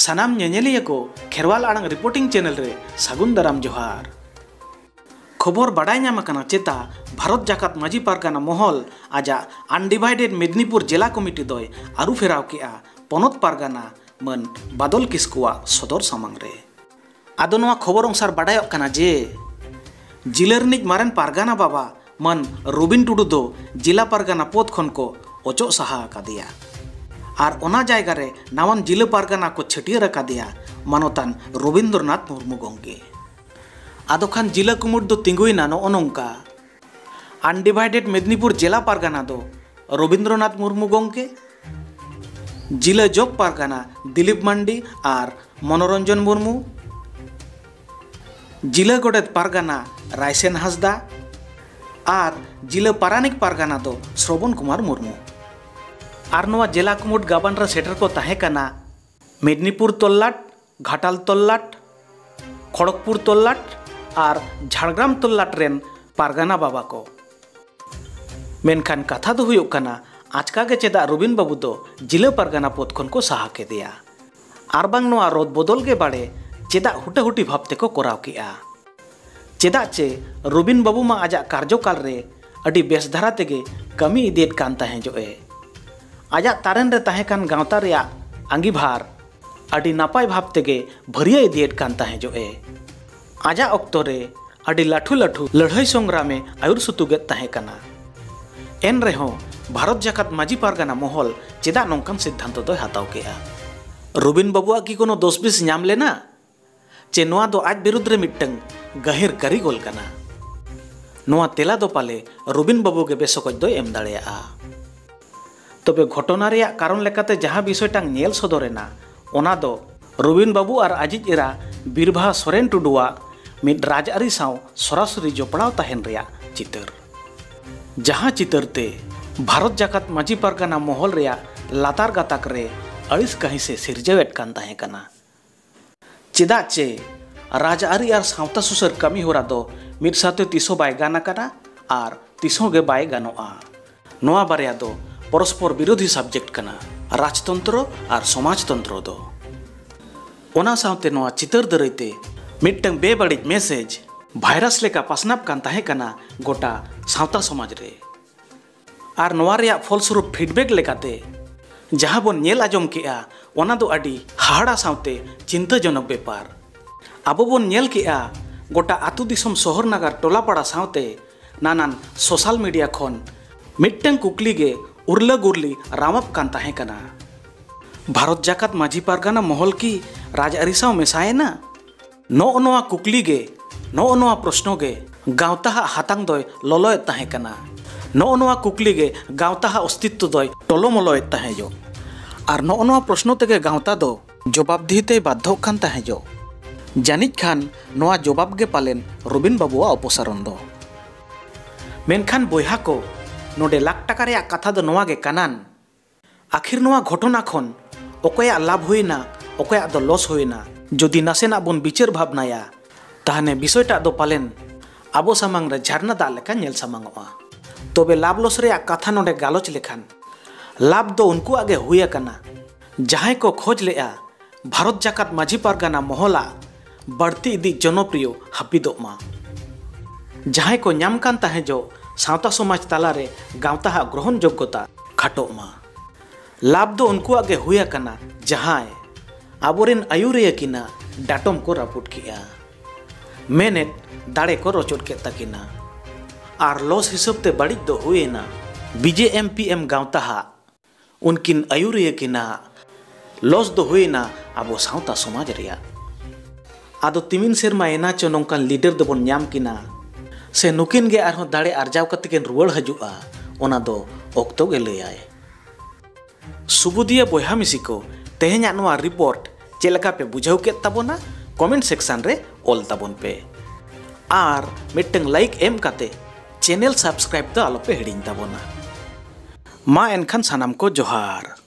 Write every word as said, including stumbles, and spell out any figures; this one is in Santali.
ᱥᱟᱱᱟᱢ ᱧᱮᱧᱮᱞᱤᱭᱟᱹ ᱠᱚ ᱠᱷᱮᱨᱣᱟᱞ ᱟᱲᱟᱝ ᱨᱤᱯᱳᱨᱴᱤᱝ ᱪᱮᱱᱮᱞ ᱨᱮ ᱥᱟᱹᱜᱩᱱ ᱫᱟᱨᱟᱢ ᱡᱚᱦᱟᱨ᱾ ᱠᱷᱚᱵᱚᱨ ᱵᱟᱰᱟᱭ ᱧᱟᱢ ᱟᱠᱟᱱᱟ ᱪᱮᱛᱟ ᱵᱷᱟᱨᱚᱛ ᱡᱟᱠᱟᱛ ᱢᱟᱹᱡᱷᱤ ᱯᱟᱨᱜᱟᱱᱟ ᱢᱚᱦᱚᱞ ᱟᱡᱟᱜ ᱟᱱᱰᱤᱵᱷᱟᱭᱰᱮᱰ ᱢᱮᱫᱽᱱᱤᱯᱩᱨ ᱡᱮᱞᱟ ᱠᱚᱢᱤᱴᱤ ᱫᱚᱭ ᱟᱹᱨᱩ ᱯᱷᱮᱨᱟᱣ ᱠᱮᱜᱼᱟ ᱯᱚᱱᱚᱛ ᱯᱟᱨᱜᱟᱱᱟ ᱢᱟᱹᱱ ᱵᱟᱫᱚᱞ ᱠᱤᱥᱠᱩᱣᱟᱜ ᱥᱚᱫᱚᱨ ᱥᱟᱢᱟᱝ ᱨᱮ᱾ ᱟᱫᱚ ᱱᱚᱣᱟ ᱠᱷᱚᱵᱚᱨ ᱚᱝᱥᱟᱨ ᱵᱟᱰᱟᱭᱚᱜ ᱠᱟᱱᱟ ᱡᱮ ᱡᱤᱞᱟᱹ ᱨᱤᱱᱤᱡ ᱢᱟᱨᱮᱱ ᱯᱟᱨᱜᱟᱱᱟ ᱵᱟᱵᱟ ᱢᱟᱹᱱ ᱨᱚᱵᱤᱱ ᱴᱩᱰᱩ ᱫᱚ ᱡᱮᱞᱟ ᱯᱟᱨᱜᱟᱱᱟ ᱯᱚᱫᱽ ᱠᱷᱚᱱ ᱠᱚ ᱚᱪᱚᱜ ᱥᱟᱦᱟ ᱟᱠᱟᱫᱮᱭᱟ ᱟᱨ ᱚᱱᱟ ᱡᱟᱭᱜᱟ ᱨᱮ ᱱᱟᱣᱟᱱ ᱡᱤᱞᱟᱹ ᱯᱟᱨᱜᱟᱱᱟ ᱠᱚ ᱪᱷᱟᱹᱴᱭᱟᱹᱨ ᱟᱠᱟᱫᱮᱭᱟ ᱢᱟᱱᱚᱛᱟᱱ ᱨᱚᱵᱤᱱᱫᱨᱚᱱᱟᱛᱷ ᱢᱩᱨᱢᱩ ᱜᱚᱢᱠᱮ᱾ ᱟᱫᱚ ᱠᱷᱟᱱ ᱡᱤᱞᱟᱹ ᱠᱩᱢᱩᱴ ᱫᱚ ᱛᱤᱸᱜᱩᱭᱮᱱᱟ ᱱᱚᱜᱼᱚ ᱱᱚᱝᱠᱟ᱾ ᱟᱱᱰᱤᱵᱷᱟᱭᱰᱮᱰ ᱢᱮᱫᱽᱱᱤᱯᱩᱨ ᱡᱮᱞᱟ ᱯᱟᱨᱜᱟᱱᱟ ᱫᱚ ᱨᱚᱵᱤᱱᱫᱨᱚᱱᱟᱛᱷ ᱢᱩᱨᱢᱩ ᱜᱚᱢᱠᱮ, ᱡᱤᱞᱟᱹ ᱡᱚᱜᱽ ᱯᱟᱨᱜᱟᱱᱟ ᱫᱤᱞᱤᱯ ᱢᱟᱱᱰᱤ ᱟᱨ ᱢᱚᱱᱳᱨᱚᱧᱡᱚᱱ ᱢᱩᱨᱢᱩ, ᱡᱤᱞᱟᱹ ᱜᱚᱰᱮᱛ ᱯᱟᱨᱜᱟᱱᱟ ᱨᱟᱭᱥᱮᱱ ᱦᱟᱸᱥᱫᱟ ᱟᱨ ᱡᱤᱞᱟᱹ ᱯᱟᱨᱟᱱᱤᱠ ᱯᱟᱨᱜᱟᱱᱟ ᱫᱚ ᱥᱨᱚᱵᱚᱱ ᱠᱩᱢᱟᱨ ᱢᱩᱨᱢᱩ᱾ ᱟᱨ ᱱᱚᱣᱟ ᱡᱮᱞᱟ ᱠᱩᱢᱩᱴ ᱜᱟᱵᱟᱱ ᱨᱮ ᱥᱮᱴᱮᱨ ᱠᱚ ᱛᱟᱦᱮᱸ ᱠᱟᱱᱟ ᱢᱮᱫᱽᱱᱤᱯᱩᱨ ᱛᱚᱞᱞᱟᱴ, ᱜᱷᱟᱴᱟᱞ ᱛᱚᱞᱞᱟᱴ, ᱠᱷᱚᱲᱚᱜᱽᱯᱩᱨ ᱛᱚᱞᱞᱟᱴ ᱟᱨ ᱡᱷᱟᱲᱜᱨᱟᱢ ᱛᱚᱞᱞᱟᱴ ᱨᱮᱱ ᱯᱟᱨᱜᱟᱱᱟ ᱵᱟᱵᱟ ᱠᱚ᱾ ᱢᱮᱱᱠᱷᱟᱱ ᱠᱟᱛᱷᱟ ᱫᱚ ᱦᱩᱭᱩᱜ ᱠᱟᱱᱟ, ᱟᱪᱠᱟ ᱜᱮ ᱪᱮᱫᱟᱜ ᱨᱚᱵᱤᱱ ᱵᱟᱹᱵᱩ ᱫᱚ ᱡᱤᱞᱟᱹ ᱯᱟᱨᱜᱟᱱᱟ ᱯᱚᱫᱽ ᱠᱷᱚᱱ ᱠᱚ ᱥᱟᱦᱟ ᱠᱮᱫᱮᱭᱟ? ᱟᱨ ᱵᱟᱝ ᱱᱚᱣᱟ ᱨᱚᱫ ᱵᱚᱫᱚᱞ ᱜᱮ ᱵᱟᱲᱮ ᱪᱮᱫᱟᱜ ᱦᱩᱴᱟᱹᱦᱩᱴᱤ ᱵᱷᱟᱵᱽ ᱛᱮᱠᱚ ᱠᱚᱨᱟᱣ ᱠᱮᱜᱼᱟ? ᱪᱮᱫᱟᱜ ᱪᱮ ᱨᱚᱵᱤᱱ ᱵᱟᱹᱵᱩ ᱢᱟ ᱟᱡᱟᱜ ᱠᱟᱨᱡᱚᱠᱟᱞ ᱨᱮ ᱟᱹᱰᱤ ᱵᱮᱥ ᱫᱷᱟᱨᱟ ᱛᱮᱜᱮ ᱠᱟᱹᱢᱤ ᱤᱫᱤᱭᱮᱫ ᱠᱟᱱ ᱛᱟᱦᱮᱸ ᱡᱚᱜ ᱮ᱾ ᱟᱡᱟᱜ ᱛᱟᱨᱮᱱ ᱨᱮ ᱛᱟᱦᱮᱸ ᱠᱟᱱ ᱜᱟᱶᱛᱟ ᱨᱮᱭᱟᱜ ᱟᱸᱜᱤᱵᱷᱟᱨ ᱟᱹᱰᱤ ᱱᱟᱯᱟᱭ ᱵᱷᱟᱵᱽ ᱛᱮᱜᱮ ᱵᱷᱟᱹᱨᱭᱟᱹ ᱤᱫᱤᱭᱮᱫ ᱠᱟᱱ ᱛᱟᱦᱮᱸ ᱡᱚᱜ ᱮ᱾ ᱟᱡᱟᱜ ᱚᱠᱛᱚ ᱨᱮ ᱟᱹᱰᱤ ᱞᱟᱹᱴᱷᱩ ᱞᱟᱹᱴᱷᱩ ᱞᱟᱹᱲᱦᱟᱹᱭ ᱥᱚᱝᱜᱨᱟᱢ ᱮ ᱟᱹᱭᱩᱨ ᱥᱩᱛᱩᱜᱮᱫ ᱛᱟᱦᱮᱸ ᱠᱟᱱᱟ᱾ ᱮᱱ ᱨᱮᱦᱚᱸ ᱵᱷᱟᱨᱚᱛ ᱡᱟᱠᱟᱛ ᱢᱟᱹᱡᱷᱤ ᱯᱟᱨᱜᱟᱱᱟ ᱢᱚᱦᱚᱞ ᱪᱮᱫᱟᱜ ᱱᱚᱝᱠᱟᱱ ᱥᱤᱫᱽᱫᱷᱟᱱᱛᱚ ᱫᱚᱭ ᱦᱟᱛᱟᱣ ᱠᱮᱜᱼᱟ? ᱨᱚᱵᱤᱱ ᱵᱟᱹᱵᱩᱣᱟᱜ ᱠᱤ ᱠᱳᱱᱳ ᱫᱳᱥ ᱵᱤᱥ ᱧᱟᱢ ᱞᱮᱱᱟ? ᱪᱮ ᱱᱚᱣᱟ ᱫᱚ ᱟᱡ ᱵᱤᱨᱩᱫᱽ ᱨᱮ ᱢᱤᱫᱴᱟᱝ ᱜᱟᱹᱦᱤᱨ ᱠᱟᱹᱨᱤᱜᱚᱞ ᱠᱟᱱᱟ? ᱱᱚᱣᱟ ᱛᱮᱞᱟ ᱫᱚ ᱯᱟᱞᱮ ᱨᱚᱵᱤᱱ ᱵᱟᱹᱵᱩ ᱜᱮ ᱵᱮᱥ ᱚᱠᱚᱡ ᱫᱚᱭ ᱮᱢ ᱫᱟᱲᱮᱭᱟᱜᱼᱟ᱾ ᱛᱚᱵᱮ ᱜᱷᱚᱴᱚᱱᱟ ᱨᱮᱭᱟᱜ ᱠᱟᱨᱚᱱ ᱞᱮᱠᱟᱛᱮ ᱡᱟᱦᱟᱸ ᱵᱤᱥᱚᱭᱴᱟᱝ ᱧᱮᱞ ᱥᱚᱫᱚᱨ ᱮᱱᱟ, ᱚᱱᱟ ᱫᱚ ᱨᱚᱵᱤᱱ ᱵᱟᱹᱵᱩ ᱟᱨ ᱟᱡᱤᱡ ᱮᱨᱟ ᱵᱤᱨᱵᱟᱦᱟ ᱥᱚᱨᱮᱱ ᱴᱩᱰᱩᱣᱟᱜ ᱢᱤᱫ ᱨᱟᱡᱽᱟᱹᱨᱤ ᱥᱟᱶ ᱥᱚᱨᱟᱥᱚᱨᱤ ᱡᱚᱯᱲᱟᱣ ᱛᱟᱦᱮᱱ ᱨᱮᱭᱟᱜ ᱪᱤᱛᱟᱹᱨ, ᱡᱟᱦᱟᱸ ᱪᱤᱛᱟᱹᱨ ᱛᱮ ᱵᱷᱟᱨᱚᱛ ᱡᱟᱠᱟᱛ ᱢᱟᱹᱡᱷᱤ ᱯᱟᱨᱜᱟᱱᱟ ᱢᱚᱦᱚᱞ ᱨᱮᱭᱟᱜ ᱞᱟᱛᱟᱨ ᱜᱟᱛᱟᱠ ᱨᱮ ᱟᱹᱲᱤᱥ ᱠᱟᱹᱦᱤᱥ ᱮ ᱥᱤᱨᱡᱟᱹᱣᱮᱫ ᱠᱟᱱ ᱛᱟᱦᱮᱸ ᱠᱟᱱᱟ᱾ ᱪᱮᱫᱟᱜ ᱪᱮ ᱨᱟᱡᱽᱟᱹᱨᱤ ᱟᱨ ᱥᱟᱶᱛᱟ ᱥᱩᱥᱟᱹᱨ ᱠᱟᱹᱢᱤ ᱦᱚᱨᱟ ᱫᱚ ᱢᱤᱫ ᱥᱟᱶᱛᱮ ᱛᱤᱥ ᱦᱚᱸ ᱵᱟᱭ ᱜᱟᱱ ᱟᱠᱟᱱᱟ ᱟᱨ ᱛᱤᱥ ᱦᱚᱸ ᱜᱮ ᱵᱟᱭ ᱜᱟᱱᱚᱜᱼᱟ᱾ ᱱᱚᱣᱟ ᱵᱟᱨᱭᱟ ᱫᱚ ᱯᱚᱨᱚᱥᱯᱚᱨ ᱵᱤᱨᱳᱫᱷᱤ ᱥᱟᱵᱡᱮᱠᱴ ᱠᱟᱱᱟ, ᱨᱟᱡᱽᱛᱚᱱᱛᱨᱚ ᱟᱨ ᱥᱚᱢᱟᱡᱽᱛᱚᱱᱛᱨᱚ ᱫᱚ᱾ ᱚᱱᱟ ᱥᱟᱶᱛᱮ ᱱᱚᱣᱟ ᱪᱤᱛᱟᱹᱨ ᱫᱟᱨᱟᱭ ᱛᱮ ᱢᱤᱫᱴᱟᱝ ᱵᱮᱵᱟᱹᱲᱤᱡ ᱢᱮᱥᱮᱡᱽ ᱵᱷᱟᱭᱨᱟᱥ ᱞᱮᱠᱟ ᱯᱟᱥᱱᱟᱜ ᱠᱟᱱ ᱛᱟᱦᱮᱸ ᱠᱟᱱᱟ ᱜᱚᱴᱟ ᱥᱟᱶᱛᱟ ᱥᱚᱢᱟᱡᱽ ᱨᱮ᱾ ᱟᱨ ᱱᱚᱣᱟ ᱨᱮᱭᱟᱜ ᱯᱷᱚᱞᱥᱚᱨᱩᱯ ᱯᱷᱤᱰᱵᱮᱠ ᱞᱮᱠᱟᱛᱮ ᱡᱟᱦᱟᱸ ᱵᱚᱱ ᱧᱮᱞ ᱟᱸᱡᱚᱢ ᱠᱮᱜᱼᱟ, ᱚᱱᱟ ᱫᱚ ᱟᱹᱰᱤ ᱦᱟᱦᱟᱲᱟ ᱥᱟᱶᱛᱮ ᱪᱤᱱᱛᱟᱹᱡᱚᱱᱚᱠ ᱵᱮᱯᱟᱨ᱾ ᱟᱵᱚ ᱵᱚᱱ ᱧᱮᱞ ᱠᱮᱜᱼᱟ, ᱜᱚᱴᱟ ᱟᱹᱛᱩ ᱫᱤᱥᱚᱢ, ᱥᱚᱦᱚᱨ ᱱᱟᱜᱟᱨ, ᱴᱚᱞᱟ ᱯᱟᱲᱟ ᱥᱟᱶᱛᱮ ᱱᱟᱱᱟᱱ ᱥᱳᱥᱟᱞ ᱢᱤᱰᱤᱭᱟ ᱠᱷᱚᱱ ᱢᱤᱫᱴᱟᱝ ᱠᱩᱠᱞᱤ ᱜᱮ ᱩᱨᱞᱟᱹ ᱜᱩᱨᱞᱤ ᱨᱟᱣᱟᱵ ᱠᱟᱱ ᱛᱟᱦᱮᱸ ᱠᱟᱱᱟ᱾ ᱵᱷᱟᱨᱚᱛ ᱡᱟᱠᱟᱛ ᱢᱟᱹᱡᱷᱤ ᱯᱟᱨᱜᱟᱱᱟ ᱢᱚᱦᱚᱞ ᱠᱤ ᱨᱟᱡᱽᱟᱹᱨᱤ ᱥᱟᱶ ᱢᱮᱥᱟᱭᱮᱱᱟ? ᱱᱚᱜᱼᱚ ᱱᱚᱣᱟ ᱠᱩᱠᱞᱤ ᱜᱮ, ᱱᱚᱜᱼᱚ ᱱᱚᱣᱟ ᱯᱨᱚᱥᱱᱚ ᱜᱮ ᱜᱟᱶᱛᱟ ᱦᱟᱜ ᱦᱟᱛᱟᱝ ᱫᱚᱭ ᱞᱚᱞᱚᱭᱮᱫ ᱛᱟᱦᱮᱸ ᱠᱟᱱᱟ᱾ ᱱᱚᱜᱼᱚ ᱱᱚᱣᱟ ᱠᱩᱠᱞᱤ ᱜᱮ ᱜᱟᱶᱛᱟ ᱦᱟᱜ ᱚᱥᱛᱤᱛᱛᱚ ᱫᱚᱭ ᱴᱚᱞᱚᱢᱚᱞᱚᱭᱮᱫ ᱛᱟᱦᱮᱸᱡᱚᱜ᱾ ᱟᱨ ᱱᱚᱜᱼᱚ ᱱᱚᱣᱟ ᱯᱨᱚᱥᱱᱚ ᱛᱮᱜᱮ ᱜᱟᱶᱛᱟ ᱫᱚ ᱡᱚᱵᱟᱵ ᱫᱤᱦᱤ ᱛᱮᱭ ᱵᱟᱫᱽᱫᱷᱚᱜ ᱠᱟᱱ ᱛᱟᱦᱮᱸᱡᱚᱜ᱾ ᱡᱟᱹᱱᱤᱡ ᱠᱷᱟᱱ ᱱᱚᱣᱟ ᱡᱚᱵᱟᱵ ᱜᱮ ᱯᱟᱞᱮᱱ ᱨᱚᱵᱤᱱ ᱵᱟᱹᱵᱩᱣᱟᱜ ᱚᱯᱚᱥᱟᱨᱚᱱ ᱫᱚ᱾ ᱢᱮᱱᱠᱷᱟᱱ ᱵᱚᱭᱦᱟ ᱠᱚ, ᱱᱚᱰᱮ ᱞᱟᱠᱷ ᱴᱟᱠᱟ ᱨᱮᱭᱟᱜ ᱠᱟᱛᱷᱟ ᱫᱚ ᱱᱚᱣᱟ ᱜᱮ ᱠᱟᱱᱟᱱ, ᱟᱹᱠᱷᱤᱨ ᱱᱚᱣᱟ ᱜᱷᱚᱴᱚᱱᱟ ᱠᱷᱚᱱ ᱚᱠᱚᱭᱟᱜ ᱞᱟᱵᱷ ᱦᱩᱭᱮᱱᱟ, ᱚᱠᱚᱭᱟᱜ ᱫᱚ ᱞᱚᱥ ᱦᱩᱭᱮᱱᱟ, ᱡᱩᱫᱤ ᱱᱟᱥᱮᱱᱟᱜ ᱵᱚᱱ ᱵᱤᱪᱟᱹᱨ ᱵᱷᱟᱵᱽᱱᱟᱭᱟ, ᱛᱟᱦᱚᱞᱮ ᱵᱤᱥᱚᱭᱴᱟᱜ ᱫᱚ ᱯᱟᱞᱮᱱ ᱟᱵᱚ ᱥᱟᱢᱟᱝ ᱨᱮ ᱡᱷᱟᱨᱱᱟ ᱫᱟᱜ ᱞᱮᱠᱟ ᱧᱮᱞ ᱥᱟᱢᱟᱝᱚᱜᱼᱟ᱾ ᱛᱚᱵᱮ ᱞᱟᱵᱷ ᱞᱚᱥ ᱨᱮᱭᱟᱜ ᱠᱟᱛᱷᱟ ᱱᱚᱰᱮ ᱜᱟᱞᱚᱪ ᱞᱮᱠᱷᱟᱱ, ᱞᱟᱵᱷ ᱫᱚ ᱩᱱᱠᱩᱣᱟᱜ ᱜᱮ ᱦᱩᱭ ᱟᱠᱟᱱᱟ, ᱡᱟᱦᱟᱸᱭ ᱠᱚ ᱠᱷᱚᱡᱽ ᱞᱮᱜᱼᱟ ᱵᱷᱟᱨᱚᱛ ᱡᱟᱠᱟᱛ ᱢᱟᱹᱡᱷᱤ ᱯᱟᱨᱜᱟᱱᱟ ᱢᱚᱦᱚᱞᱟᱜ ᱵᱟᱹᱲᱛᱤ ᱤᱫᱤ ᱡᱚᱱᱚᱯᱨᱤᱭᱚ ᱦᱟᱹᱯᱤᱫᱚᱜ ᱢᱟ, ᱡᱟᱦᱟᱸᱭ ᱠᱚ ᱧᱟᱢ ᱠᱟᱱ ᱛᱟᱦᱮᱸ ᱡᱚᱜ ᱥᱟᱶᱛᱟ ᱥᱚᱢᱟᱡᱽ ᱛᱟᱞᱟᱨᱮ ᱜᱟᱶᱛᱟ ᱦᱟᱜ ᱜᱨᱚᱦᱚᱱ ᱡᱳᱜᱽᱜᱚᱛᱟ ᱠᱷᱟᱴᱚᱜ ᱢᱟ᱾ ᱞᱟᱵᱷ ᱫᱚ ᱩᱱᱠᱩᱣᱟᱜ ᱜᱮ ᱦᱩᱭ ᱟᱠᱟᱱᱟ, ᱡᱟᱦᱟᱸᱭ ᱟᱵᱚᱨᱮᱱ ᱟᱹᱭᱩᱨᱤᱭᱟᱹ ᱠᱤᱱᱟᱜ ᱰᱟᱴᱚᱢ ᱠᱚ ᱨᱟᱹᱯᱩᱫ ᱠᱮᱜᱼᱟ, ᱢᱮᱱᱮᱫ ᱫᱟᱲᱮ ᱠᱚ ᱨᱚᱪᱚᱫ ᱠᱮᱫ ᱛᱟᱹᱠᱤᱱᱟ᱾ ᱟᱨ ᱞᱚᱥ ᱦᱤᱥᱟᱹᱵ ᱛᱮ ᱵᱟᱹᱲᱤᱡ ᱫᱚ ᱦᱩᱭᱮᱱᱟ B J M P M ᱜᱟᱶᱛᱟ ᱦᱟᱜ, ᱩᱱᱠᱤᱱ ᱟᱹᱭᱩᱨᱤᱭᱟᱹ ᱠᱤᱱᱟᱜ ᱞᱚᱥ ᱫᱚ ᱦᱩᱭᱮᱱᱟ ᱟᱵᱚ ᱥᱟᱶᱛᱟ ᱥᱚᱢᱟᱡᱽ ᱨᱮᱭᱟᱜ᱾ ᱟᱫᱚ ᱛᱤᱢᱤᱱ ᱥᱮᱨᱢᱟ ᱮᱱᱟ ᱪᱚ ᱱᱚᱝᱠᱟᱱ ᱞᱤᱰᱟᱨ ᱫᱚᱵᱚᱱ ᱧᱟᱢ ᱠᱤᱱᱟ, ᱥᱮ ᱱᱩᱠᱤᱱ ᱜᱮ ᱟᱨᱦᱚᱸ ᱫᱟᱲᱮ ᱟᱨᱡᱟᱣ ᱠᱟᱛᱮ ᱠᱤᱱ ᱨᱩᱣᱟᱹᱲ ᱦᱤᱡᱩᱜᱼᱟ, ᱚᱱᱟ ᱫᱚ ᱚᱠᱛᱚ ᱜᱮ ᱞᱟᱹᱭᱟᱭ᱾ ᱥᱩᱵᱩᱫᱤᱭᱟᱹ ᱵᱚᱭᱦᱟ ᱢᱤᱥᱤ ᱠᱚ, ᱛᱮᱦᱮᱧᱟᱜ ᱱᱚᱣᱟ ᱨᱤᱯᱳᱨᱴ ᱪᱮᱫ ᱞᱮᱠᱟ ᱯᱮ ᱵᱩᱡᱷᱟᱹᱣ ᱠᱮᱫ ᱛᱟᱵᱚᱱᱟ, ᱠᱚᱢᱮᱱᱴ ᱥᱮᱠᱥᱚᱱ ᱨᱮ ᱚᱞ ᱛᱟᱵᱚᱱ ᱯᱮ᱾ ᱟᱨ ᱢᱤᱫᱴᱟᱝ ᱞᱟᱭᱤᱠ ᱮᱢ ᱠᱟᱛᱮ ᱪᱮᱱᱮᱞ ᱥᱟᱵᱥᱠᱨᱟᱭᱤᱵ ᱫᱚ ᱟᱞᱚᱯᱮ ᱦᱤᱲᱤᱧ ᱛᱟᱵᱚᱱᱟ᱾ ᱢᱟ ᱮᱱᱠᱷᱟᱱ ᱥᱟᱱᱟᱢ ᱠᱚ ᱡᱚᱦᱟᱨ᱾